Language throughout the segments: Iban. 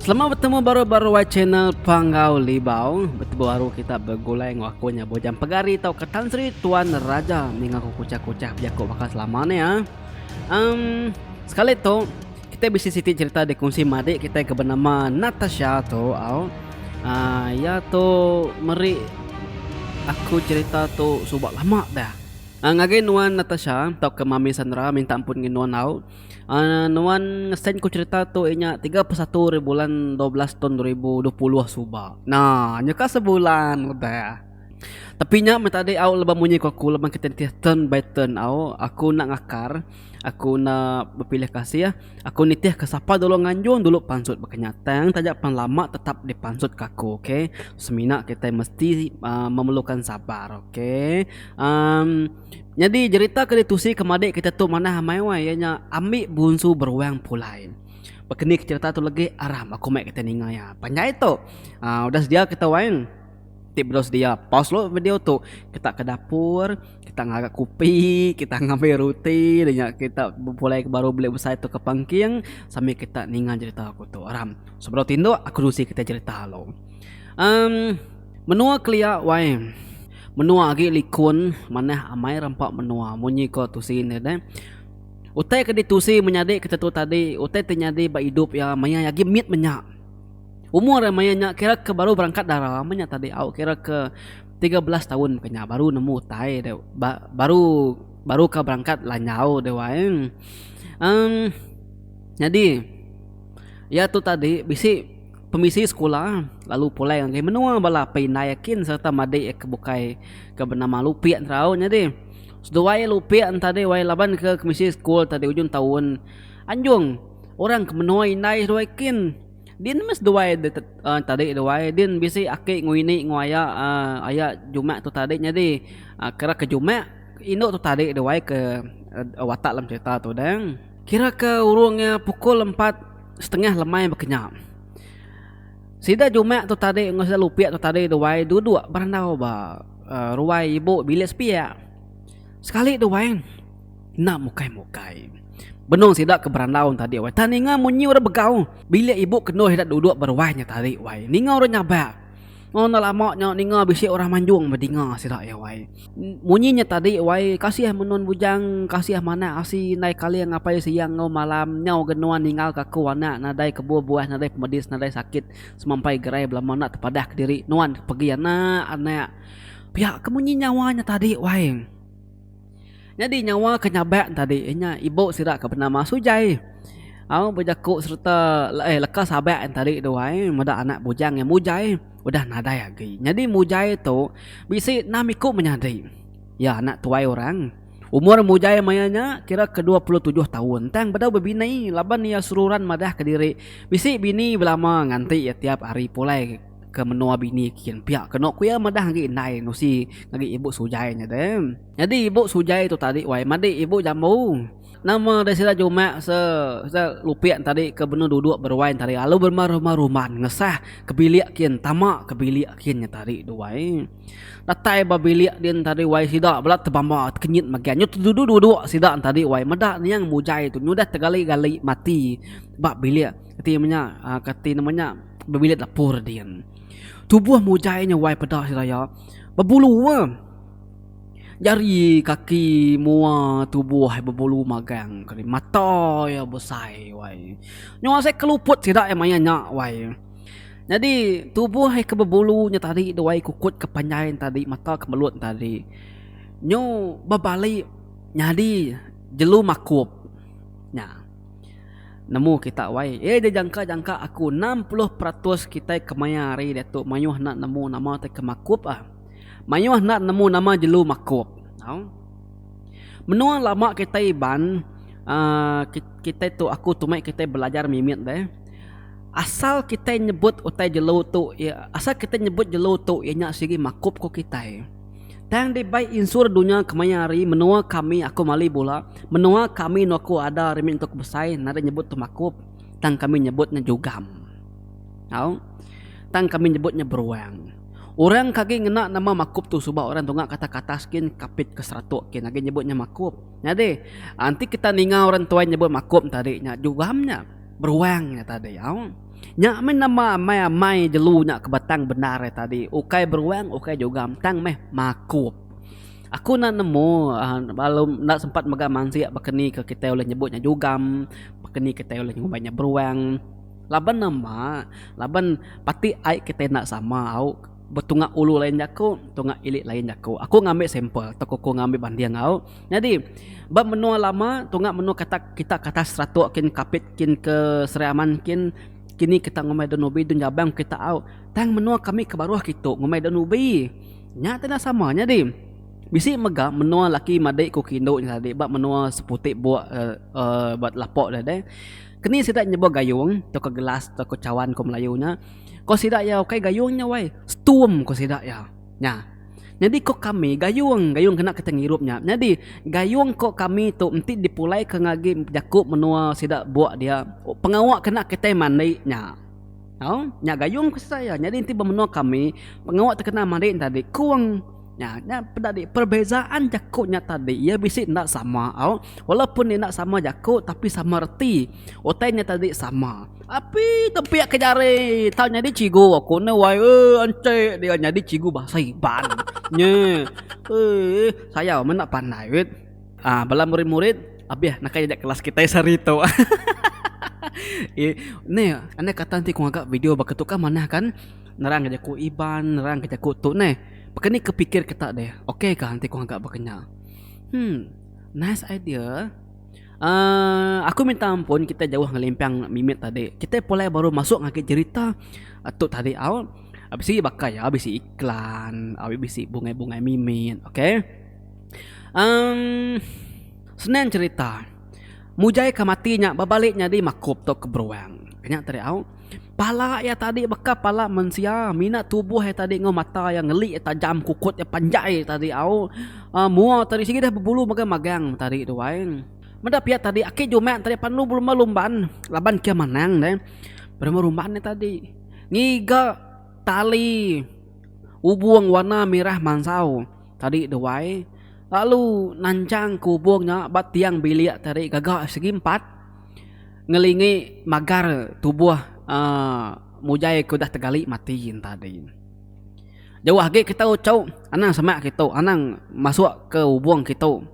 Selamat betemu baru ba ruai channel Panggau Libau. Betemu baru kita begulai enggau aku nya Bujang Pegari tauka Tan Sri Tuan Raja ninga aku kuchah-kuchah bejaku baka selama ni ah. Um sekali tu kita bisi siti cerita dikongsi madik kita ke benama Natasha tu au. Uh, iya tu meri aku cerita tu suba lama dah. Uh, ngagai nuan Natasha tauka Mami Sandra minta ampun ngi nuan au. Nuan ngesen ku cerita tu iya nya 31 ari bulan 12 taun 2020 suba. Nah, nyeka sebulan udah. Tapi nya meh tadi au lebuh munyi ku aku laban kita nitih turn by turn au. Aku enda ngakar, aku enda bepilih kasih, aku nitih ke sapa dulu nganjung dulu pansut baka nya. Tang taja pan lama tetap dipansut ka aku okay. Semina kitai mesti uhh memerlukan sabar okay. Uhh Nyadi jerita ke ditusi ke madik kita tu manah amai wai iya nya ambi bunsu beruang pulai. Baka ni ke cerita tu legi aram aku mai kita ninga iya. Panjai tu uhh udah sedia kita wai ti bedau sedia pause dulu video tu kita ke dapur kita ngaga kopi kita ngambi ruti dah nya kita bepulai ke baru bilik besai tu ke pangking sambil kita ninga jerita aku tu aram. Sebedau tinduk aku nusi kita jerita lalu. Uhh menua kelia wai. Menua agi likun manah amai rampa menua munyi ko tusi ne deh. Utai ke ditusi menyadi ke tentu tadi utai ti nyadi ba idup iya maya iya agi mit menya. Umur iya maya nya kira ke baru berangkat dara meh nya tadi au kira ke 13 taun ke nya baru nemu utai de ba baru baru ka berangkat lanyau de wai. Emm nyadi iya tu tadi bisi. Pemisi sekula lalu pulai ngagai menua bala apai indai akin sereta madik iya ke bukai ke benama Lupik enterau nyadi. Seduai Lupik entadi wai laban ke kemisi sekul tadi ujung taun anjung orang ke menua indai seduai kin. Din meh seduai tadi duai din bisi aki enggau ini enggau aya uhh aya Jumak tu tadi nyadi kira ke Jumak indu tu tadi duai ke watak dalam cerita tu deh. Kira ke urung iya pukul empat. Setengah lemai bekenya. Sida Jumak tu tadi enggau sida Lupik tu tadi duai duduk berandau ba ruai ibu bilik sepiak. Sekali duai enda mukai-mukai. Benung sida ke berandau tadi wai tang ninga munyi orang begau bilik ibu ke endur sida duduk ba ruai nya tadi wai. Ninga orang nyabak. Enda lama nya ninga bisi orang manjung bedinga sida iya wai. Munyi nya tadi wai kasih menun bujang kasih manah asi indai kaling apai siang enggau malam nyau ga nuan ninggal ka aku anak nadai kebul buah nadai pemedis nadai sakit semampai gerai belama enda tepadah kediri nuan ke pegi anak anak pia ke munyi nyawa nya tadi wai. Nyadi nyawa ke nyabak tadi iya nya ibu sida ke benama Sujai. Au bejaku sereta eh leka sabak tadi tu ai meda anak bujang iya Mujai udah nadai agi. Nyadi Mujai tu bisi enam iku menyadi. Iya anak tuai orang. Umur Mujai maya nya kira ke 27 taun tang bedau bebini laban iya seruran madah kediri bisi bini belama nganti iya tiap hari pulai ke menua bini kin pia kenu ku iya madah agi indai nusi ngagai ibu Sujai nya deh. Nyadi ibu Sujai tu tadi wai madi ibu Jambu. Nama deh sida Jumak se sida Lupik tadi ke benung duduk beruai tadi lalu berumban-rumban ngesah ke bilik kin tama ke bilik kin nya tadi tu wai. Datai ba bilik din tadi wai sida bela tebamba tekenyit mega nyu teduduk-duduk sida tadi wai meda niang Mujai tu nyudah tegali-gali mati ba bilik keti menya keti nama nya ba bilik dapur din. Tubuh Mujai nya wai peda sida iya bebulu. Jari, kaki, mua, tubuh iya bebulu magang keri mata iya besai wai. Nyau asai keluput sida iya maya nya wai. Nyadi tubuh iya ke bebulu nya tadi tu wai kukut ke panjai nya tadi mata ke melut nya tadi nyu bebali nyadi jelu makup nya. Nemu kita wai. Eh dijangka-jangka aku 60% kitai kemaya hari diatu mayuh enda nemu nama ti ke makup ah. Mayuh enda nemu nama jelu makup. Au. Menua lama kitai Iban uhh kitai tu aku tu meh kitai belajar mimit deh. Asal kitai nyebut utai jelu tu iya asal kitai nyebut jelu tu iya nya sigi makup ku kitai. Tang dibai insur dunya kemaya hari menua kami aku mali bula menua kami enu aku ada ari mit entu ke besai nadai nyebut tu makup tang kami nyebut nya jugam. Au. Tang kami nyebut nya beruang. Orang ke agi ngena nama Makup tu suba orang tunga ke atas katas kin Kapit ke Seratok kin agi nyebut nya Makup. Nyadi, enti kita ninga orang tuai nyebut Makup tadi nya jugam nya. Beruang nya tadi au. Nya meh nama amai amai jelu nya ke batang bendar iya tadi ukai beruang ukai jugam tang meh makup. Aku enda nemu uhh lalu enda sempat mega mansik baka ni ke kitai ulih nyebut nya jugam baka ni kitai ulih ngumbai nya beruang laban nama laban pati ai kitai enda sama au. Betunga ulu lain jaku, tunga ili lain jaku. Aku ngambi sampel tauka aku ngambi banding au. Nyadi ba menua lama tunga menua kata kita ke atas Seratok kin Kapit kin ke Sri Aman kin kini kita ngumbai Dun Ubi Dun Jabang kita au. Tang menua kami ke baruh kitu ngumbai Dun Ubi. Nya ti enda sama nyadi bisi mega menua laki madi ku ke indu nya tadi ba menua seputi buk uhh ba lapok deh deh. Keni sida nyebut gayung tauka gelas tauka cawan ku Melayu nya. Ko sida iya ukai gayung nya wai, stum ko sida iya. Nya. Nyadi ko kami gayung, gayung kena kita ngirup nya. Nyadi gayung ko kami tu enti dipulai ke ngagi jaku menua sida buk dia, pengawa kena kitai mandi nya. Au, nya gayung ko sida iya. Nyadi enti ba menua kami, pengawa ti kena mandi nya tadi kung. Nya, nya peda di perbezaan jaku nya tadi iya bisi enda sama au. Walaupun enda sama jaku tapi sama reti. Utai nya tadi sama. Api tempiak ke jari tau nyadi cikgu aku ne wai eh enti dia nyadi cikgu bahasa Iban. Nye eh sayau meh enda pandai wit. Ah bala murid-murid abih naka nya kelas kitai sehari tu. Eh ne ane kata enti ku ngaga video baka tu kan manah kan nerang ke jaku Iban nerang ke jaku tu neh. Baka ni ke pikir kita deh okay ka enti ku ngaga baka nya. Hmm nice idea. Aaa aku minta ampun kitai jauh ngelimpang mimit tadi. Kitai pulai baru masuk ngagai jerita tu tadi au. Bisi baka iya bisi iklan au bisi bungai-bungai mimit okay. Emm senang cerita mujai ke mati nya bebali nyadi makup tauka beruang. Nya tadi au. Pala iya tadi baka pala mensia mina tubuh iya tadi enggau mata iya ngeli iya tajam kukut iya panjai tadi au uhh mua tadi sigi deh bebulu magang magang tadi tu ai. Meda pia tadi aki jumak tadi panu belumba lumban laban kia manang deh belumba lumban iya tadi ngiga tali ubung warna mirah mansau tadi tu ai lalu nanchang ke ubung nya ba tiang bilik tadi gaga segi empat. Ngelingi magar tubuh uhh mujai ke udah tegali mati tadi. Jauh agi kita uchu anang semak kitu anang masuk ke ubung kitu.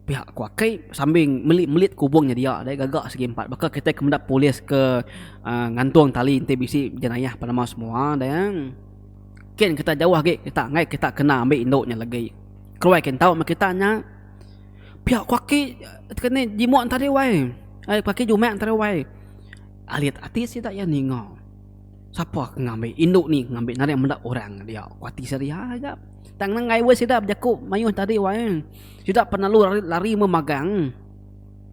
Pia ku aki sambil melit melit ke ubung nyedia deh gaga segi empat baka kitai ke meda polis ke uhh ngantung tali enti bisi jenayah penama semua deh. Kin kita jauh agi kita enggai kita kena ambi indu nya legi. Keruai ke entu meh kita nya. Pia ku aki kene jimuk tadi wai. Ai ku aki jumak tadi wai. Alit ati sida iya ninga. Sapa ke ngambi indu ni ngambi naring meda orang dia ku ati sida iya aja. Tang nang ai weh sida bejaku mayuh tadi wai. Sida penalu lari lari memagang.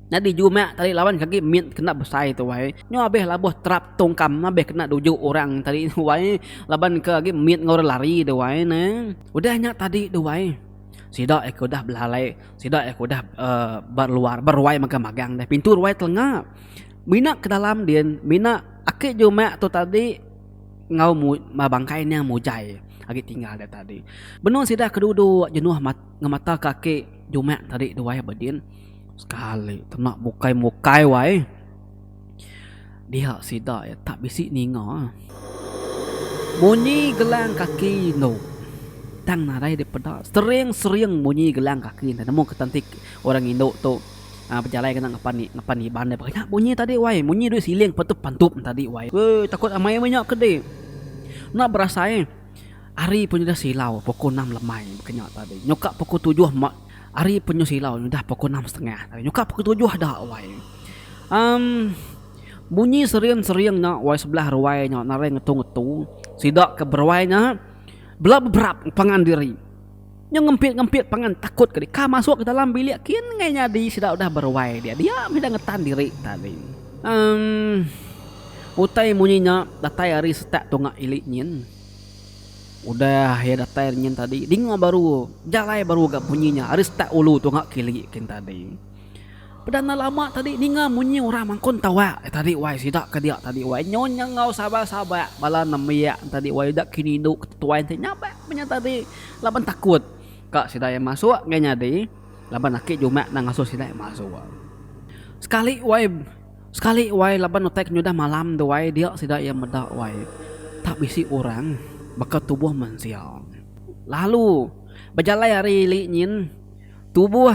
Nyadi jumak tadi laban ke agi mit kena besai tu wai. Nyu abih labuh terap tungkam abih kena duju orang tadi wai laban ke agi mit enggau orang lari tu wai ne. Udah nya tadi tu wai. Sida iya ke udah belalai, sida iya ke udah uhh ba luar ba ruai magang-magang deh. Pintu ruai telenga. Mina ke dalam din, mina ake jumak tu tadi enggau bangkai nya mujai agi tinggal dia tadi. Benung sida ke duduk jenuh ngemata ke ake jumak tadi duai ba din. Sekali tena mukai-mukai wai. Dia sida iya tak bisi ninga. Munyi gelang kaki indu. Tang nadai dipeda sering-sering munyi gelang kaki enda nemu ke enti orang indu tu aaa bejalai kena ngepan ngepan iban deh nya munyi tadi wai munyi duit siling pantup pantup tadi wai. Weh takut amai meh nya ke deh. Enda berasai. Ari penyudah silau pukul enam lemai baka nya tadi nyuka pukul tujuh ari penyudah silau nyudah pukul enam setengah tadi nyuka pukul tujuh da wai. Emm munyi sering-sering nya wai sebelah ruai nya narai ngetu-ngetu sida ke beruai nya bela beberap pangan diri. Nyau ngempit-ngempit pangan takut ke deka masuk ke dalam bilik kin enggai nyadi sida udah beruai dia. Dia meh sida ngetan diri tadi. Emm utai munyi nya datai ari setak tunga ili nyin. Udah iya datai ari nyin tadi dinga baru jalai baru ga munyi nya ari setak ulu tunga ke ili kin tadi. Peda enda lama tadi ninga munyi orang mangkun tawak tadi wai sida ke dia tadi wai nyu nya enggau sabak-sabak bala nembiak tadi wai ida kini indu ke tuai enti nyabak meh nya tadi laban takut ka sida iya masuk enggai nyadi laban aki jumak enda ngasuh sida iya masuk. Sekali wai. Sekali wai laban utai ke nyudah malam tu wai dia sida iya meda wai tak bisi orang baka tubuh mensia. Lalu bejalai ari ili nyin tubuh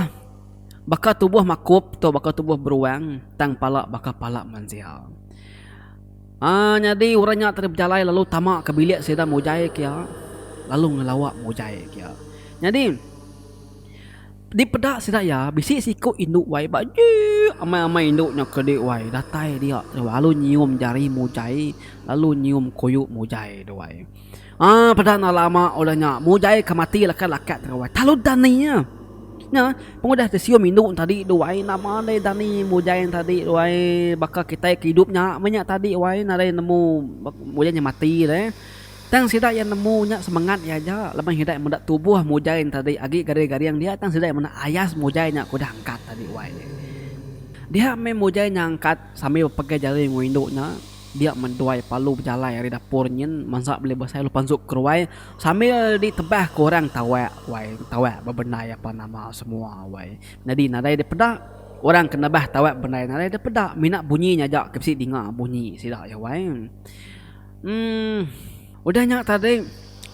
baka tubuh makup tau baka tubuh beruang tang pala baka pala mensia. Aa nyadi orang nya tadi bejalai lalu tama ke bilik sida mujai kia lalu ngelawa mujai kia. Nyadi Dipeda sida iya bisi siku indu wai ba ji amai-amai indu nya ke di wai datai dia lalu nyium jari mujai lalu nyium kuyu mujai tu wai. Aaa peda enda lama udah nya mujai ke mati lakat-lakat tu wai lalu dani iya. Nya pengudah ti sium indu tadi tu wai nama deh dani mujai tadi tu wai baka kitai ke idup nya meh nya tadi wai nadai nemu mujai nya mati deh. Tang sida iya nemu nya semengat iya aja laban sida iya meda tubuh mujai nya tadi agi garing-garing dia tang sida iya meda ayas mujai nya ke udah angkat tadi wai. Dia meh mujai nya angkat sambil bepegai jari enggau indu nya dia meh duai palu bejalai ari dapur nyin mansa beli besai lalu pansut keruai sambil ditebah ke orang tawak wai tawak bebendai apa nama semua wai. Nyadi nadai dipeda orang ke nebah tawak bendai nadai dipeda mina bunyi nya aja ke bisi dinga bunyi sida iya wai. Emm. Udah nya tadi,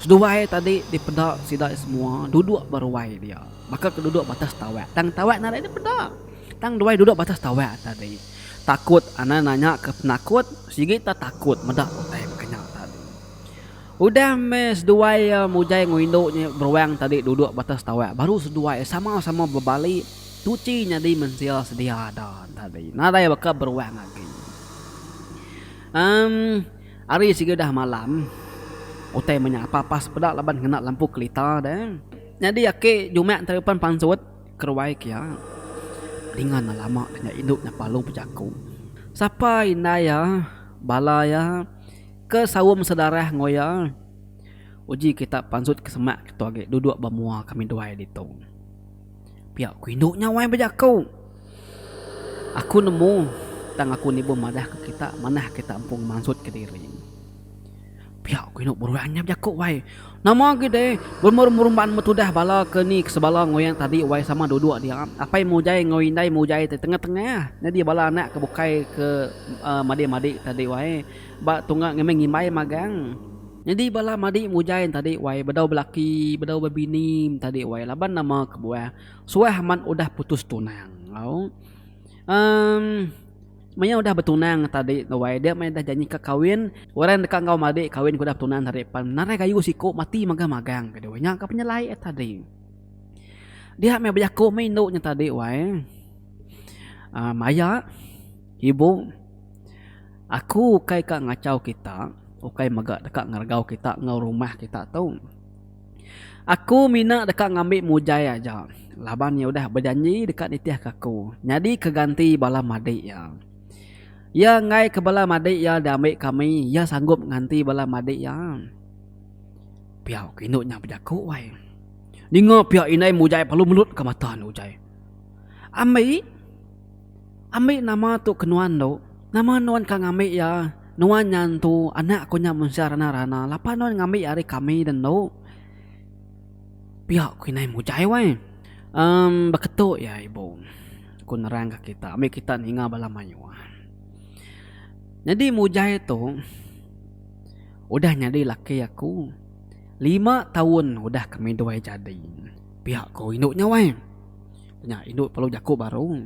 seduai tadi dipeda sida semua duduk ba ruai dia. Baka ke duduk ba atas tawak. Tang tawak nadai dipeda. Tang duai duduk ba atas tawak tadi. Takut anang nanya ke penakut, sigi ta takut meda utai baka nya tadi. Udah meh seduai iya mujai enggau indu nya beruang tadi duduk ba atas tawak baru seduai sama-sama bebali tuchi nyadi mensia sedia ada tadi. Nadai baka beruang agi. Emm hari sigi udah malam utai menya apa pas peda laban ngena lampu kelita deh. Nyadi aki jumak enti pan pansut keruai kia dinga ne lama nya indu nya palu bejaku. Sapa indai iya bala iya ke saum sedarah enggau iya uji kita pansut ke semak kitu agi duduk ba mua kami duai ditu. Pia ku indu nya wai bejaku. Aku nemu tang aku nibuh madah ke kita manah kita empu ngemansut ke diri. Pia ku indu beruang nya bejaku wai. Nama agi deh berumban metudah bala ke ni ke sebala nguyang tadi wai sama duduk dia. Apai mujai enggau indai mujai ti tengah-tengah nyadi bala anak ke bukai ke uhh madi-madi tadi wai ba tunga ngemih ngimbai magang. Nyadi bala madi mujai tadi wai bedau belaki bedau bebini tadi wai laban nama kebuah suah amat udah putus tunang au emm maya udah betunang tadi tu wai dia meh dah janji ka kawin orang deka enggau madi kawin ke udah betunang tadi pan nadai gayu siku mati magang magang ke deh nya ka penyelai tadi. Dia meh bejaku meh indu nya tadi wai aaa maya ibu. Aku ukai ka ngachau kita, ukai mega deka ngeregau kita enggau rumah kita tu. Aku mina deka ngambi mujai aja laban iya udah bejanji deka nitihka aku nyadika ganti bala madi iya. Iya enggai ke bala madi iya diambi kami, iya sanggup nganti bala madi iya. Pia ku indu nya bejaku wai. Ninga pia indai mujai perlu melutka mata anu ujai. Ambi. Ambi nama tu ke nuan tu. Nama nuan ka ngambi iya, nuan nya entu anak ku nya mensia rana-rana lapa nuan ngambi ari kami dendu. Pia ku indai mujai wai. Emm beketu iya ibu ku nerang ka kita ambi kita ninga bala mayuh. Nyadi mujai tu udah nyadi laki aku lima taun udah kami duai jadi. Pia ku indu nya wai. Nya indu perlu jaku baru.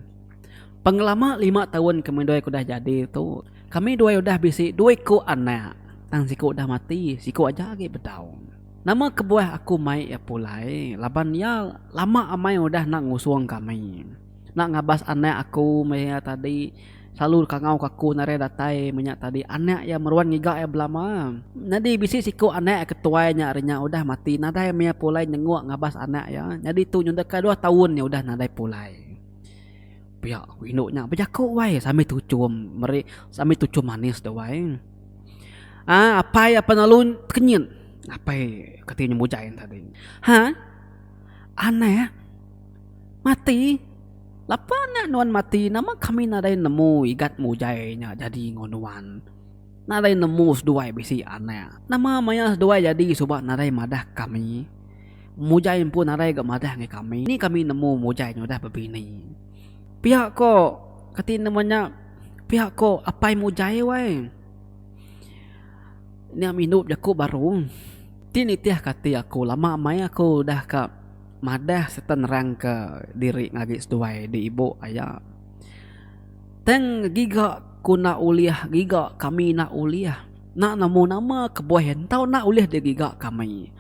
Pengelama lima taun kami duai ke udah jadi tu, kami duai udah bisi dua iku anak. Tang siku udah mati, siku aja agi bedau. Nama kebuah aku mai iya pulai laban iya lama amai udah enda ngusung kami. Enda ngabas anak aku meh iya tadi. Selalu kangau ke aku narai datai menya tadi anak iya meruan ngiga iya belama. Nyadi bisi siku anak ke tuai nya ari nya udah mati nadai meh iya pulai nyenguk ngabas anak iya. Nyadi tu nyudah ka dua taun iya udah nadai pulai. Pia ku indu nya bejaku wai sambil tuchum meri sambil tuchum manis tu wai. Aaa apai iya penelu tekenyit apai kati nya mujai tadi. Haa anak mati. Lapa anak nuan mati nama kami nadai nemu igat mujai nya jadi enggau nuan. Nadai nemu seduai bisi anak. Nama maya seduai jadi suba nadai madah kami. Mujai empu nadai ga madah ngagai kami. Ni kami nemu mujai nya udah bebini. Pia ko kati nama nya. Pia ko apai Mujai wai. Nya mindu bejaku baru. Ti nitih ka ati aku lama amai aku udah ka madah sereta nerang ka diri ngagi seduai di ibu aya. Tang giga ku enda ulih giga kami enda ulih. Enda nemu nama kebuah iya tau enda ulih digiga kami.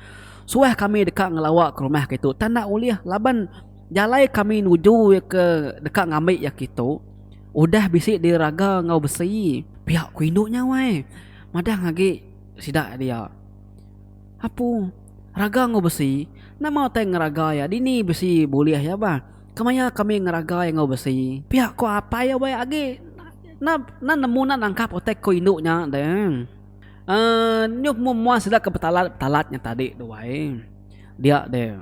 Suah kami deka ngelawa ke rumah kitu tang enda ulih laban jalai kami nuju ke deka ngambi iya kitu udah bisi diraga enggau besi. Pia ku indu nya wai. Madah agi sida dia. Apu, raga enggau besi, nama utai ngeraga iya dini besi bulih iya bah. Kemaya kami ngeraga iya enggau besi. Pia ko apai iya wai agi enda enda nemu enda nangkap utai ko indu nya deh. Eee nyuh mua mua sida ke betalat betalat nya tadi tu wai. Dia deh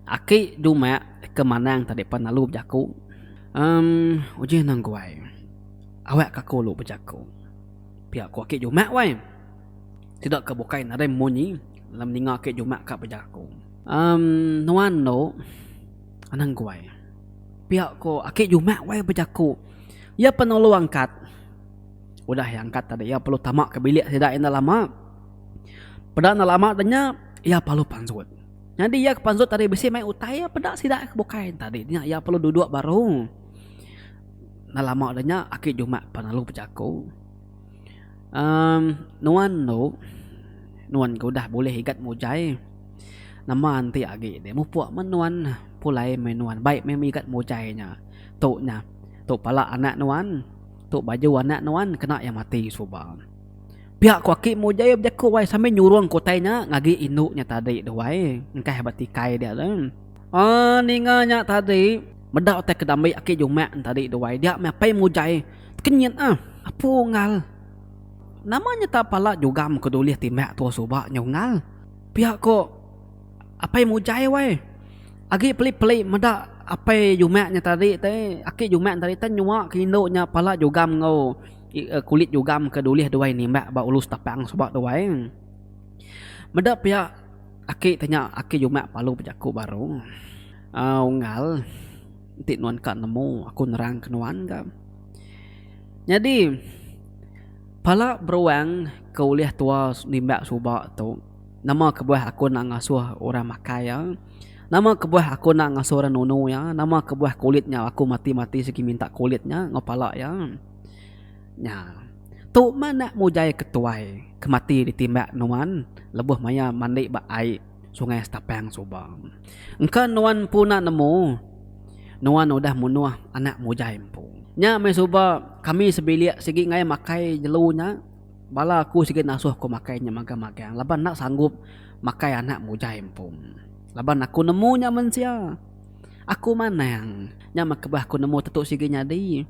aki Jumak ke manang tadi pan lalu bejaku emm uji nang guai awak ka aku lu bejaku. Pia ku aki Jumak wai. Sida ke bukai nadai munyi lalu ninga aki Jumak ka bejaku. Emm nuan tu anang guai. Pia ku aki Jumak wai bejaku. Iya penulu angkat. Udah iya angkat tadi iya perlu tama ke bilik sida enda lama. Peda enda lama da nya iya perlu pansut. Nyadi iya ke pansut tadi bisi mai utai iya peda sida ke bukai tadi nya iya perlu duduk baru. Enda lama da nya aki Jumat pan lalu bejaku uhh nuan tu nuan ke udah bulih igat mujai nama enti agi deh mupuk meh nuan pulai meh nuan bai meh igat mujai nya tu nya tu pala anak nuan tu baju anak nuan kena iya mati suba. Pia ku aki mujai bejaku wai sambil nyurung ke utai nya ngagi indu nya tadi tu wai engkah ba tikai dia tu. Aaa ninga nya tadi meda utai ke dambi aki Jumak tadi tu ai dia meh apai mujai tekenyit ah. Apu unggal. Nama nya tak pala jugam ke dulih timbak tua suba nya unggal. Pia ko apai mujai wai. Agi peli-peli meda apai Jumak nya tadi te aki Jumak tadi te nyua ke indu nya pala jugam enggau kulit jugam ke dulih duai nimbak ba ulu Setapang suba tu ai. Meda pia. Aki te nya aki Jumak palu bejaku baru. Aaa unggal enti nuan ka nemu aku nerang ke nuan ga. Nyadi pala beruang ke ulih tua nimbak suba tu nama kebuah aku enda ngasuh orang makai iya nama kebuah aku enda ngasuh orang nunu iya nama kebuah kulit nya aku mati mati sigi minta kulit nya enggau pala iya. Nya. Tu meh anak mujai ke tuai ke mati ditimbak nuan lebuh maya mandi ba ai Sungai Setapang suba. Engka nuan empu enda nemu, nuan udah munuh anak mujai empu. Nya meh suba kami sebilik sigi ngagai makai jelu nya, bala aku sigi nasuh ku makai nya magang-magang laban enda sanggup makai anak mujai empu. Laban aku nemu nya mensia. Aku manang. Nya meh kebah aku nemu tetu sigi nyadi.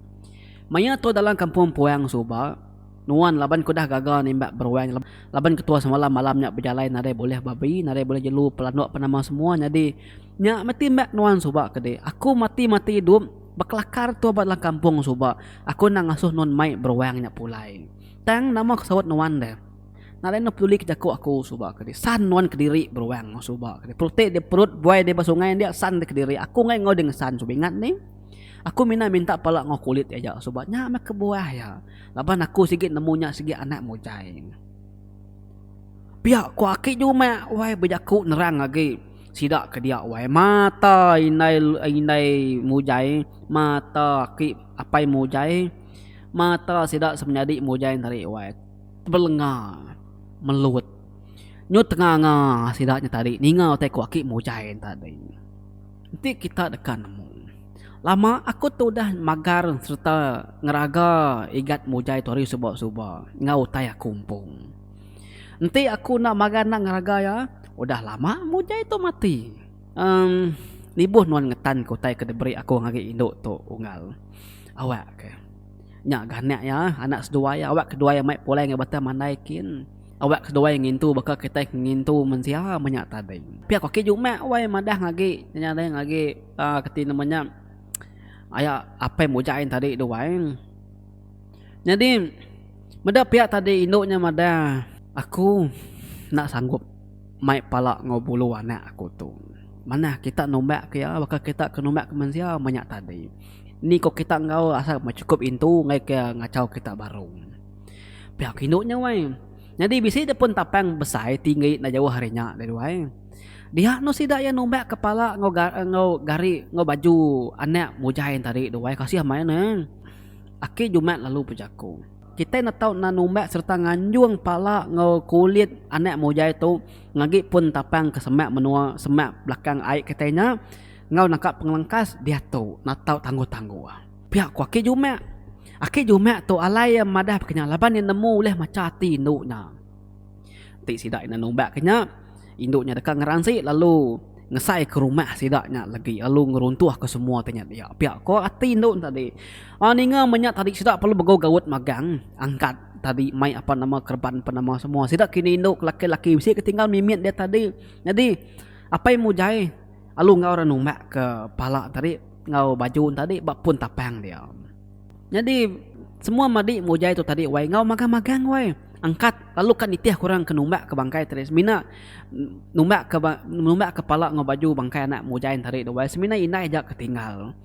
Maya tu dalam kampung puang suba, nuan laban ke udah gaga nimbak beruang laban ketua semalam malam nya bejalai nadai bulih babi, nadai bulih jelu pelanduk penama semua nyadi nya meh timbak nuan suba ke dih. Aku mati mati idup bekelakar tu ba dalam kampung suba aku enda ngasuh nuan mai beruang nya pulai. Tang nama ke saut nuan deh. Nadai enda peduli ke jaku aku suba ke dih. San nuan kediri beruang suba ke dih. Perutik di perut buai di ba sungai dia san di kediri. Aku enggai enggau dih ngesan suba ingat nih. Aku mina minta pala enggau kulit iya aja suba nya meh kebuah iya laban aku sigi nemu nya sigi anak mujai. Pia ku aki Jumak wai bejaku nerang agi sida ke dia wai mata indai indai mujai mata aki apai mujai mata sida semenyadi mujai entari wai tebelenga melut nyu tenganga sida nya tadi ninga utai ku aki mujai tadi. Enti kita deka nemu. Lama aku tu udah magar sereta ngeraga igat mujai tu hari suba-suba enggau utai aku empu. Enti aku enda magar enda ngeraga iya, udah lama mujai tu mati. Emm nibuh nuan ngetanka utai ke diberi aku ngagai indu tu unggal. Awak ke. Nya ga anak iya, anak seduai iya awak keduai iya mai pulai ngagai Batang Mandai kin. Awak seduai ngintu baka kitai ke ngintu mensia menya tadi. Pia ku aki Jumak wai madah ngagi nya deh ngagi uhh keti nama nya aya apai mujai tadi tu wai. Nyadi meda pia tadi indu nya madah aku enda sanggup mai pala enggau bulu anak aku tu. Manah kita numbak ke iya baka kita ke numbak ke mensia menya tadi. Ni ko kita enggau asal meh chukup intu enggai ke ngachau kita baru. Pia ke indu nya wai. Nyadi bisi da pun tapang besai tinggi enda jauh ari nya deh wai. Dia anu sida iya numbak kepala enggau enggau gari enggau baju anak mujai tadi tu wai kasih amai ne. Aki Jumat lalu bejaku. Kitai enda tau enda numbak sereta nganjung pala enggau kulit anak mujai tu ngagi pun tapang ke semak menua semak belakang ai kitai nya. Enggau naka pengelengkas diatu natau tangguh-tangguh. Pia ku Aki Jumek. Aki Jumek tu alai iya madah peka nya laban iya nemu ulih macha ati indu nya. Enti sida ina numbak ke nya, indu nya deka ngeransi lalu ngesai ke rumah sida nya legi lalu ngeruntuh ke semua ti nya dia. Pia ko ati indu nya tadi. Aaa ninga meh nya tadi sida perlu begau gaut magang angkat tadi mai apan nama kereban apan nama semua. Sida kini indu ke laki-laki bisi ke tinggal mimit dia tadi. Nyadi apai mujai. Lalu enggau orang numbak ke pala tadi enggau baju tadi ba pun tapang dia. Nyadi semua madi mujai tu tadi wai enggau magang-magang wai angkat lalu ka nitih ke orang ke numbak ke bangkai tadi semina numbak ke numbak ke pala enggau baju bangkai anak mujai tadi tu wai semina indai aja ke tinggal.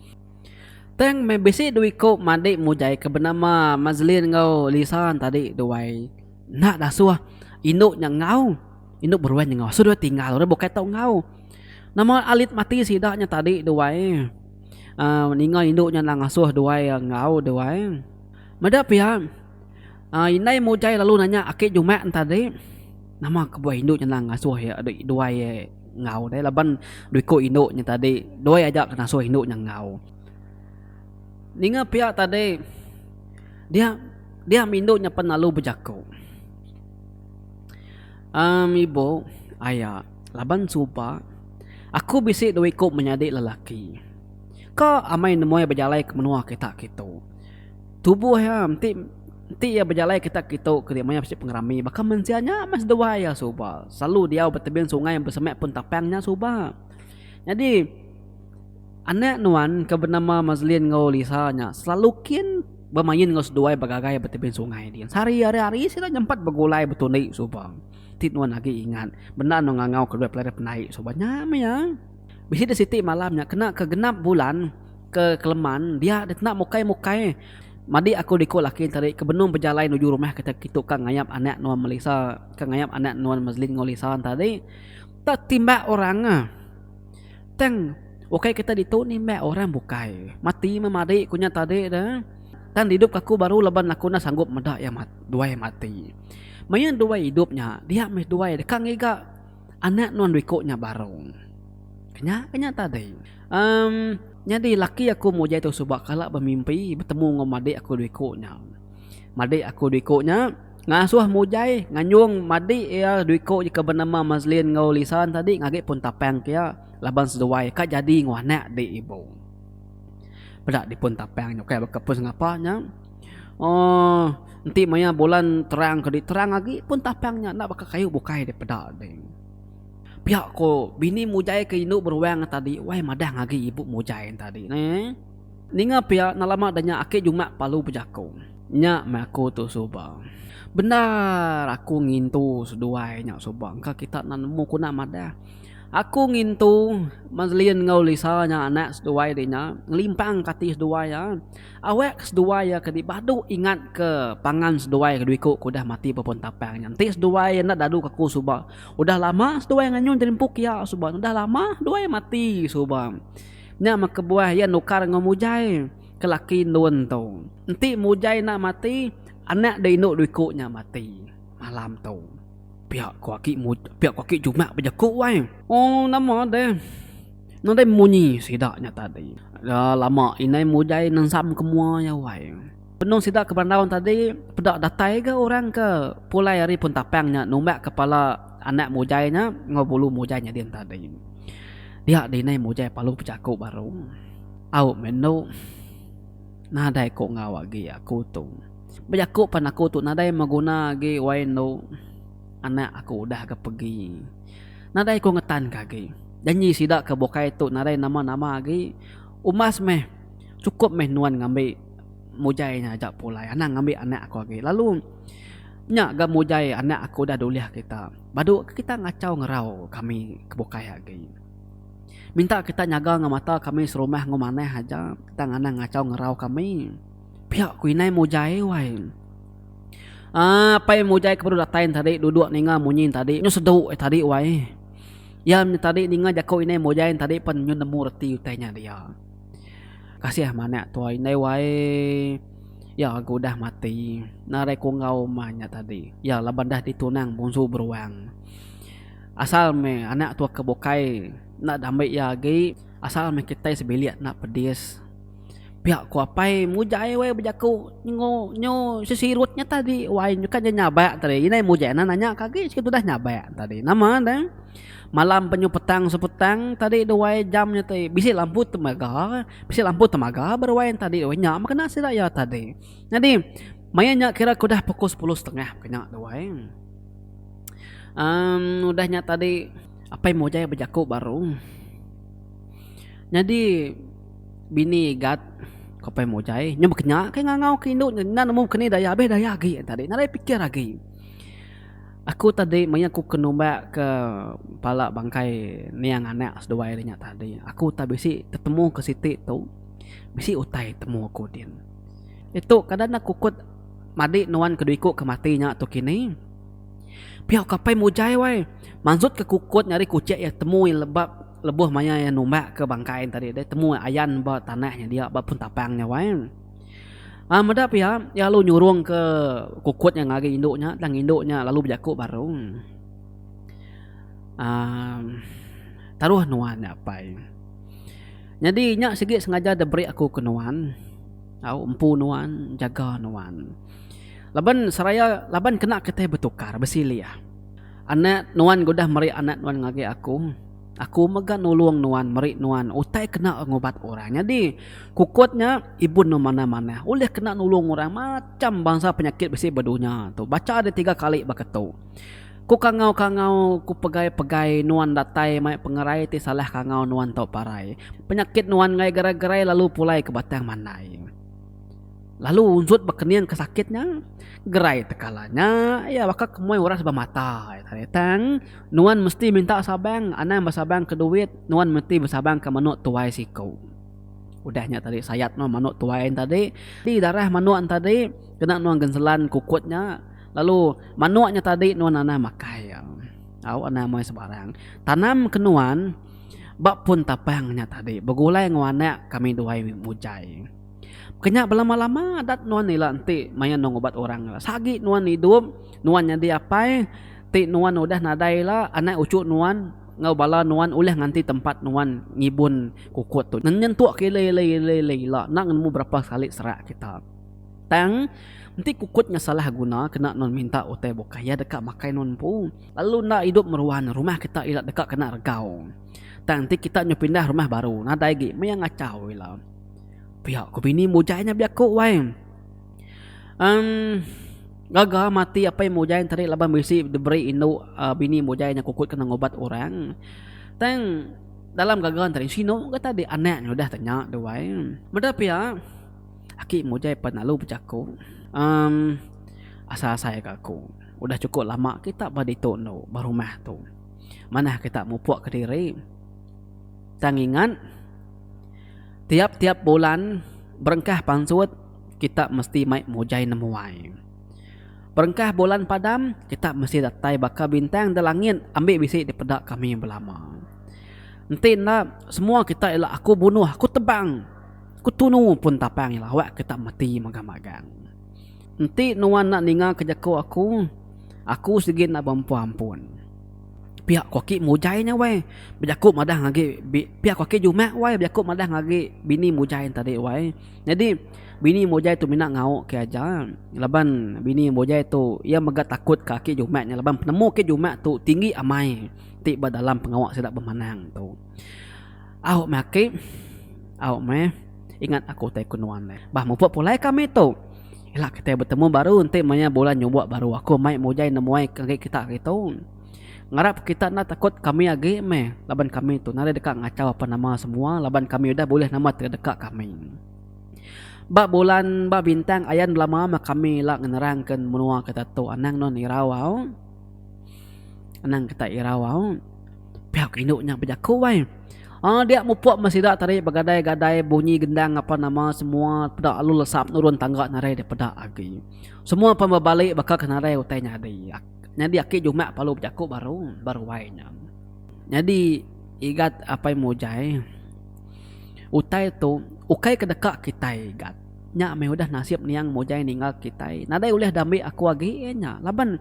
Tang meh bisi dua iku madi mujai ke benama Mazlin enggau Lisa tadi tu wai enda dasuh indu nya enggau indu beruan nya enggau sudah tinggal orang bukai tau enggau. Nama alit mati sida nya tadi duai uhh ninga indu nya endang ngasuh duai enggau duai. Meda pia uhh indai mujai lalu nanya aki Jumak ne tadi nama kebuah indu nya endang ngasuh iya duai enggau deh laban dua iku indu nya tadi duai aja ke ngasuh indu nya enggau. Ninga pia tadi dia dia indu nya pen lalu bejaku. Em ibu aya laban suba aku bisi dua iku menyadi lelaki. Ka amai nemuai bejalai ke menua kita kitu. Tubuh iya enti enti iya bejalai kita kitu ke maya bisi pengerami baka mensia nya meh seduai iya suba selalu diau ba tebing sungai besemak pun tapang nya suba. Nyadi anak nuan ke benama Mazlin enggau Lisa nya selalu kin bemain enggau seduai begagai ba tebing sungai din. Sehari hari hari sida nyempat begulai betundi suba. Ti nuan agi ingat bendar nuan ngangau ke duai pelajar pendai suba nya meh iya. Bisi deh siti malam nya kena ke genap bulan ke keleman dia deh kena mukai mukai madi aku diku laki tadi ke benung bejalai nuju rumah kita kitu ka ngayap anak nuan Melisa ka ngayap anak nuan Mazlin enggau Lisa tadi tetimbak orang ah. Tang ukai kita ditu ni meh orang bukai. Mati meh madi ku nya tadi deh. Tang didup ke aku baru laban aku enda sanggup meda iya duai mati. Maya duai idup nya dia meh duai deka ngiga anak nuan dua iku nya baru. Kenya ke nya tadi. Emm nyadi laki aku mujai tu suba kala bemimpi betemu enggau madi aku dua iku nya. Madi aku dua iku nya. Ngasuh Mujai nganjung madi iya dua iku ke benama Mazlin enggau Lisa tadi ngagi pun tapang ke iya laban seduai ka jadi enggau anak di ibu. Peda di pun tapang nya ukai baka pun sengapa nya. Ooh enti maya bulan terang ke diterang agi pun tapang nya enda baka kayu bukai dipeda deh. Pia ko bini Mujai ke indu beruang tadi wai madah ngagi ibu Mujai tadi neh. Ninga pia enda lama da nya aki Jumak palu bejaku. Nya meh aku tu suba. Bendar aku ngintu seduai nya suba engka kita enda nemu ku enda madah. Aku ngintu Mazlin enggau Lisa nya anak seduai di nya ngelimpang ke ati seduai iya. Awak ke seduai iya ke dibadu ingat ke pangan seduai ke dua iku ke udah mati ba pun tapang nya. Enti seduai iya enda dadu ke aku suba udah lama seduai nganyun jelempu kiya suba udah lama seduai mati suba. Nya meh kebuah iya nukar enggau Mujai ke laki endun tu. Enti Mujai enda mati, anak deh indu dua iku nya mati malam tu. Pia ku aki pia ku aki Jumak bejaku wai. Oh nama deh. Nadai munyi sida nya tadi. Dah lama indai Mujai nensam ke mua iya wai. Benung sida ke berandau tadi peda datai ga orang ke pulai ari pun tapang nya numbak kepala anak Mujai nya enggau bulu Mujai nyadin tadi. Dia dinai mujai palu bejaku baru. Au meh endu. Nadai ku enggau agi aku tu. Bejaku pan aku tu nadai meguna agi wai endu. Anak aku udah ga pegi. Nadai ku ngetan ka agi. Janji sida ke bukai tu nadai nama-nama agi. Umbas meh. Chukup meh nuan ngambi mujai nya aja pulai. Anang ngambi anak aku agi. Lalu nya ga mujai anak aku udah dulih kita. Badu ke kita ngachau ngerau kami ke bukai agi. Minta kita nyaga enggau mata kami serumah enggau manah aja tang anang ngachau ngerau kami. Pia ku indai Mujai wai. Aaa apai Mujai ke baru datai ne tadi duduk ninga munyi ne tadi nyu sedu iya tadi wai. Iya ne tadi ninga jaku indai Mujai ne tadi pen nyu nemu reti utai nya dia. Kasih manak tuai indai wai. Iya ke udah mati nadai ku enggau mah nya tadi. Iya laban dah ditunang Bungsu Beruang. Asal meh anak tua ke bukai enda diambi iya agi asal meh kitai sebilik enda pedis. Pia ku apai mujai weh bejaku nyengu nyu sesirut nya tadi wai nyuka nya nyabak tadi indai mujai enda nanya ka agi sigi tudah nyabak tadi. Nama deh malam penyu petang sepetang tadi duai jam nya ti bisi lampu temaga bisi lampu temaga beruai tadi wai nya meh kena sida iya tadi. Nyadi maya nya kira ke udah pukul sepuluh setengah kena duai. Emm udah nya tadi apai mujai bejaku baru. Nyadi bini Igat ko apai mujai nyau bekenya ke ngangau ke indu nya enda nemu keni daya abih daya agi tadi nadai pikir agi. Aku tadi maya aku ke numbak ke pala bangkai niang anak seduai nya tadi aku tak bisi tetemu ke siti tu bisi utai temu aku din. Itu kada enda kukut Madik nuan ke dua iku ke mati nya tu kini. Pia ke apai mujai wai. Mansut ke kukut nyari kuchik iya temu iya lebap lebuh maya iya numbak ke bangkai tadi deh temu iya ayan ba tanah nya dia ba pun tapang nya wai. Aa meda pia iya lalu nyurung ke kukut nya ngagai indu nya tang indu nya lalu bejaku baru. Aa taruh nuan nya apai. Nyadi nya sigi sengaja diberi aku ke nuan. Au empu nuan jaga nuan. Laban seraya laban kena kitai betukar besilih. Anak nuan ke udah meri anak nuan ngagai aku, aku mega nulung nuan meri nuan utai kena ngubat orang. Nyadi kukut nya ibun nuan manah-manah ulih kena nulung orang macham bansa penyakit bisi ba dunya tu. Bacha deh tiga kali baka tu. Ku kangau-kangau ku pegai-pegai nuan datai mai pengerai ti salah kangau nuan tau parai. Penyakit nuan enggai gerai-gerai lalu pulai ke batang mandai. Lalu unsut bekening ke sakit nya gerai tekala nya iya baka ke muai uras ba mata. Tang nuan mesti minta sabang anang besabang ke duit nuan mesti besabang ke manuk tuai siku. Udah nya tadi sayat nuan manuk tuai tadi di darah manuk tadi kena nuan genselan kukut nya. Lalu manuk nya tadi nuan anang makai iya. Au anang mai sebarang. Tanam ke nuan ba pun tapang nya tadi begulai enggau anak kami duai mujai. Kenya belama-lama adat nuan ila enti maya nuan ngubat orang ila. Seagi nuan idup, nuan nyadi apai ti nuan udah nadai ila anak uchu nuan enggau bala nuan ulih nganti tempat nuan ngibun kukut tu. Nyentuk ke ila-ila ila-ila ila enda nemu berapa sekali serak kita. Tang, enti kukut nya salah guna kena nuan minta utai bukai, iya deka makai nuan empu, lalu enda idup meruan, rumah kita ila deka kena regau. Tang enti kita nyau pindah rumah baru, nadai agi meh iya ngachau ila. Pia ku bini mujai nya bejaku wai. Emm gaga mati apai mujai nya tadi laban bisi diberi indu bini mujai nya kukut kena ngubat orang. Tang dalam gaga nya tadi sinu ga tadi anak nya udah tanya tu wai. Meda pia. Aki mujai pan lalu bejaku, Emm asai-asai ga aku. Udah chukup lama kita ba ditu endu ba rumah tu. Manah kita mupuk kediri. Tang ingat, tiap-tiap bulan berengkah pansut kita mesti mai mujai nemuai. Berengkah bulan padam kita mesti datai baka bintang da langit ambi bisi dipeda kami belama. Enti enda, semua kita ila aku bunuh, aku tebang. Ku tunu pun tapang ila awak ke tak mati magang-magang. Enti nuan enda ninga ke jaku aku, aku sigi enda bempu ampun. Pia ku aki mujai nya wai bejaku madah ngagi pia ku aki Jumak wai bejaku madah ngagi bini mujai tadi wai. Nyadi bini mujai tu mina ngauk ke aja laban bini mujai tu iya mega takut ke aki Jumak nya laban penemu aki Jumak tu tinggi amai ti ba dalam pengawa sida bemanang tu. Au meh aki. Au meh. Ingat aku utai ku nuan deh. Bah mupuk pulai kami tu. Ila kitai betemu baru enti maya bulan nyubuk baru aku mai mujai nemuai ke agi kita kitu. Ngarap kita enda takut kami agi meh laban kami tu nadai deka ngachau apa nama semua laban kami udah bulih nama ti deka kami. Ba bulan ba bintang ayan belama meh kami ila ngenerangka menua kita tu anang nuan irau au. Anang kita irau au. Pia ke indu nya bejaku ai. Aa dia mupuk meh sida tadi begadai-gadai bunyi gendang apa nama semua peda lalu lesap nurun tangga nadai dipeda agi. Semua pan bebali baka ke nadai utai nyadi. Nyadi aki Jumak parlu bejaku baru ba ruai nya. Nyadi Igat apai Mujai utai tu ukai ke deka kitai Igat. Nya meh udah nasib niang Mujai ninggal kitai. Nadai ulih diambi aku agi iya nya laban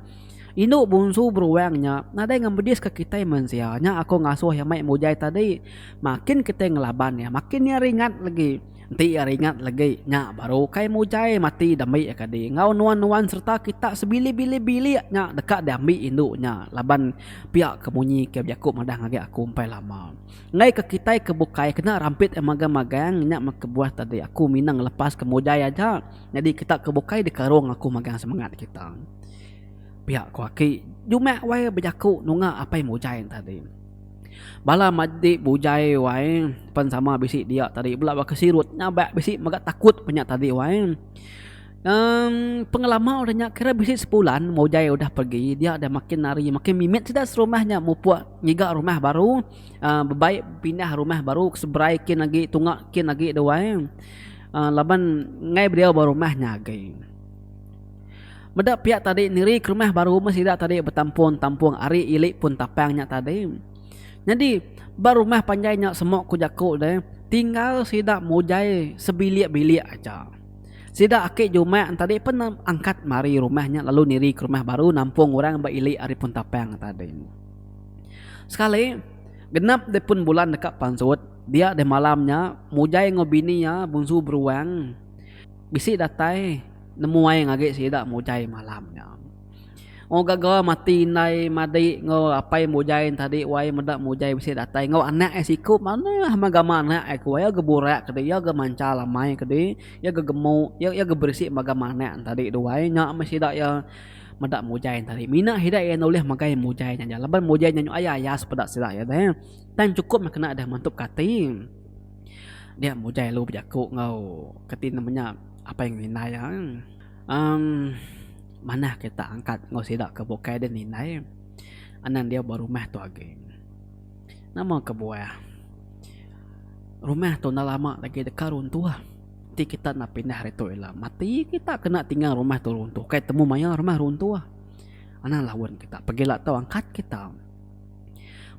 Indu bunsu beruang nya nadai ngemediska kitai mensia. Nya aku ngasuh iya mai mujai tadi. Makin kitai ngelaban iya, makin iya ringat legi. Enti iya ringat legi, nya baru ukai mujai mati diambi iya kadi. Enggau nuan-nuan sereta kita sebilik-bilik-bilik nya deka diambi indu nya laban pia ke munyi ke bejaku madah ngagai aku empai lama. Enggai ke kitai ke bukai kena rampit iya magang-magang nya meh kebuah tadi aku mina ngelepaska mujai aja. Nyadi kita ke bukai dikarung aku magang semengat kita. Pia ku aki Jumak wai bejaku nunga apai Mujai tadi. Bala madik Bujai wai pen sama bisi dia tadi bela baka sirut nyabak bisi mega takut pe nya tadi wai. Emm pengelama udah nya kira bisi sebulan Mujai udah pergi dia dah makin hari makin mimit sida serumah nya mupuk ngiga rumah baru uhh bebai pindah rumah baru ke seberai kin agi tunga kin agi tu wai uhh laban enggai bediau ba rumah nya agi. Meda piak tadi niri ke rumah baru meh sida tadi betampung-tampung ari ili pun tapang nya tadi. Nyadi ba rumah panjai nya semok ku jaku deh tinggal sida mujai sebilik-bilik aja. Sida aki Jumak tadi pen angkat mari rumah nya lalu niri ke rumah baru nampung orang ba ili ari pun tapang tadi. Sekali genap deh pun bulan deka pansut dia deh malam nya mujai enggau bini iya Bunsu Beruang bisi datai. Nemuai ngagi sida mujai malam nya. Oh gaga mati indai madi enggau apai mujai tadi wai meda mujai bisi datai enggau anak iya siku manah meh gamal anak iya ku iya ga burak kedi iya ga manchal amai kedi iya ga gemu iya ga berisi meh gamal anak tadi tu wai nya meh sida iya meda mujai tadi mina sida iya enda ulih megai mujai nya aja laban mujai nya nyau ayas ayas peda sida iya deh tang chukup meh kena deh mantup ke ati dia mujai lalu bejaku enggau keti nama nya. Apai enggau indai iya uhh manah kita angkat enggau sida ke bukai deh indai anang diau ba rumah tu agi. Nama kebuah rumah tu enda lama lagi deka runtuh ti kita enda pindah ari tu ila mati kita kena tinggal rumah tu runtuh kai temu maya rumah runtuh anang laun kita pegila tau angkat kita.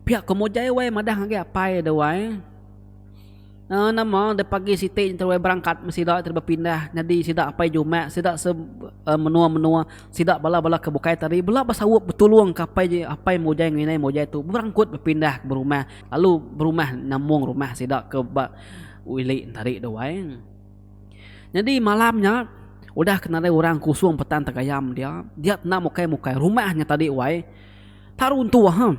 Pia ku mujai wai madah ngagai apai deh wai. Nama deh pagi siti enti wai berangkat meh sida ti bepindah nyadi sida apai Jumak sida se menua-menua sida bala-bala ke bukai tadi bela besaup betulung ke apai apai Mujai enggau indai Mujai tu berangkut bepindah ke berumah lalu berumah nyambung rumah sida ke ba ili tadi tu wai. Nyadi malam nya udah ke nadai orang kusung petang tegayam dia dia enda mukai-mukai rumah nya tadi wai. Tak runtuh ha.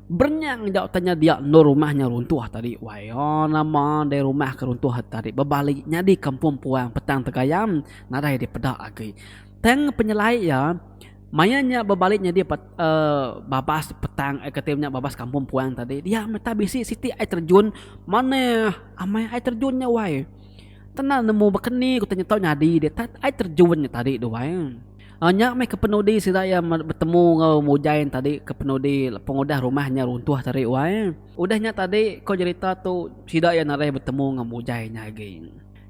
Berenyang ja utai nya dia endur rumah nya runtuh tadi wai. Oh nama deh rumah ke runtuh tadi bebali nyadi kampung puang petang tegayam nadai dipeda agi. Tang penyelai iya maya nya bebali nyadi uhh babas petang eh kati nya babas kampung puang tadi dia meta bisi siti ai terjun manah amai ai terjun nya wai. Tena nemu baka ni ku tau nyadi deh ai terjun nya tadi tu wai. Nya meh ke penudi sida iya betemu enggau Mujai tadi ke penudi pengudah rumah nya runtuh tadi wai. Udah nya tadi ko jerita tu sida iya nadai betemu enggau Mujai nya agi.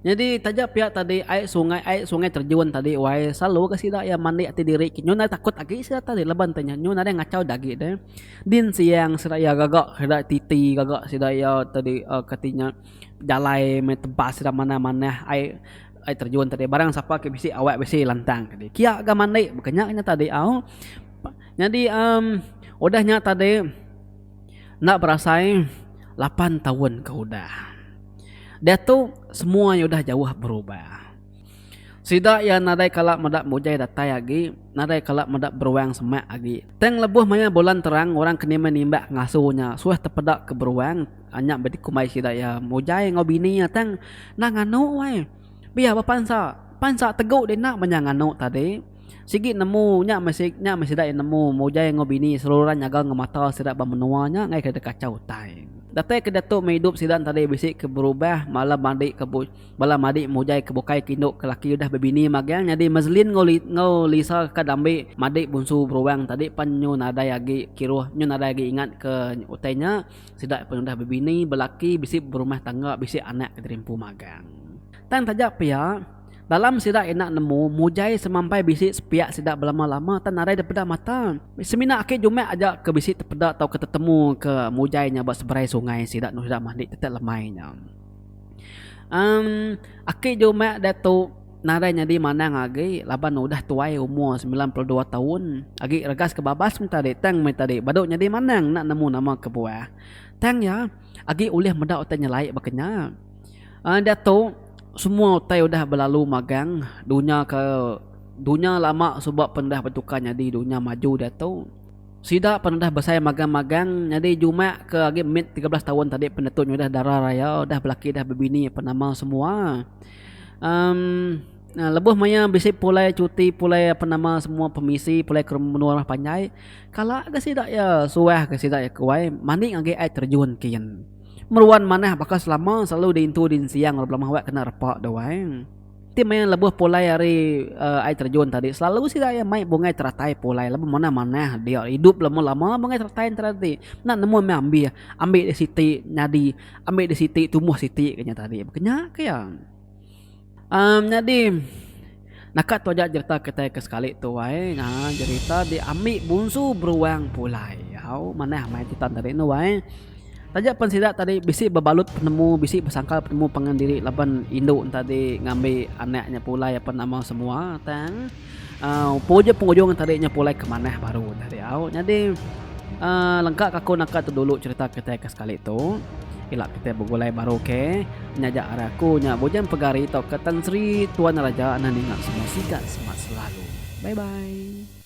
Nyadi taja pia tadi ai sungai ai sungai terjun tadi wai selalu ga sida iya mandi ati diri ke nyu nadai takut agi sida tadi laban te nya nyu nadai ngachau da agi deh. Din siang sida iya gaga sida titi gaga sida iya tadi kati nya jalai meh tebas sida manah manah ai. Ai terjun tadi barang sapa ke bisi awak bisi lantang tadi. Kia ga mandi baka nya nya tadi au. Nyadi um udah nya tadi enda berasai lapan taun ke udah. Diatu semua iya udah jauh berubah. Sida iya nadai kala meda mujai datai agi, nadai kala meda beruang semak agi. Tang lebuh maya bulan terang orang ke nimbai nimbak ngasu nya suah tepeda ke beruang. Nya ba dikumbai sida iya mujai enggau bini iya tang enda nganu ai. Biar ba pansa, pansa tegu deh enda menya nganu tadi. Sigi nemu nya meh nya meh sida iya nemu mujai enggau bini seruran nyaga ngemata sida ba menua nya ngagai deka kachau utai. Datai ke diatu meh idup sida tadi bisi ke berubah malam madi ke bala madi mujai ke bukai ke indu ke laki udah bebini magang nyadi Mazlin enggau enggau Lisa ke dambi madi bunsu beruang tadi pan nyu nadai agi kiruh nyu nadai agi ingat ke utai nya sida pan udah bebini belaki bisi berumah tangga bisi anak ke diri empu magang. Tang taja pia Dalam sida enda nemu, mujai semampai bisi sepiak sida belama-lama tang nadai dipeda mata. Semina aki Jumek aja ke bisi tepeda tauka tetemu ke mujai nya ba seberai sungai sida endur sida mandi tetek lemai nya. Emm aki Jumek diatu nadai nyadi manang agi laban udah tuai umur 92 taun agi regas ke babas meh tadi tang meh tadi badu nyadi manang enda nemu nama kebuah. Tang iya agi ulih meda utai nyelai baka nya. Emm diatu Semua utai udah belalu magang, dunya ke dunya lama suba pen udah betukar nyadi dunya maju diatu. Sida pen udah besai magang-magang nyadi jumak ke agi mit 13 taun tadi pen diatu nyudah dara raya udah belaki udah bebini apan nama semua. Emm lebuh maya bisi pulai cuti pulai apan nama semua pemisi pulai ke menua rumah panjai kala ga sida iya suah ga sida iya ke wai mandi ngagai ai terjun kin. Meruan manah baka selama selalu diintu di ensiang lalu belama awak kena repa tu ai. Ti maya lebuh pulai ari uhh ai terjun tadi selalu sida iya mai bungai teratai pulai laban manah manah dia idup lama lama bungai teratai enti tadi. Enda nemu meh ambih, ambi deh siti nyadi, ambi deh siti tumbuh siti ke nya tadi. Baka nya ke iya. Uhh nyadi naka tu aja jerita kitai ke sekali tu ai uhh jerita diambi bunsu beruang pulai. Au manah meh jerita tadi ne wai. Taja pen sida tadi bisi bebalut penemu bisi besangkal penemu pangan diri laban indu ne tadi ngambi anak nya pulai apan nama semua tang uhh pengujung pengujung tadi nya pulai ke manah baru tadi au. Nyadi uhh lengka ka aku naka tu dulu cerita kitai ke sekali tu. Ila kitai begulai baru ke nya aja ari aku nya Bujang Pegari tauka Tan Sri Tuan Raja anang ninga semua sigat semat selalu. Bye bye.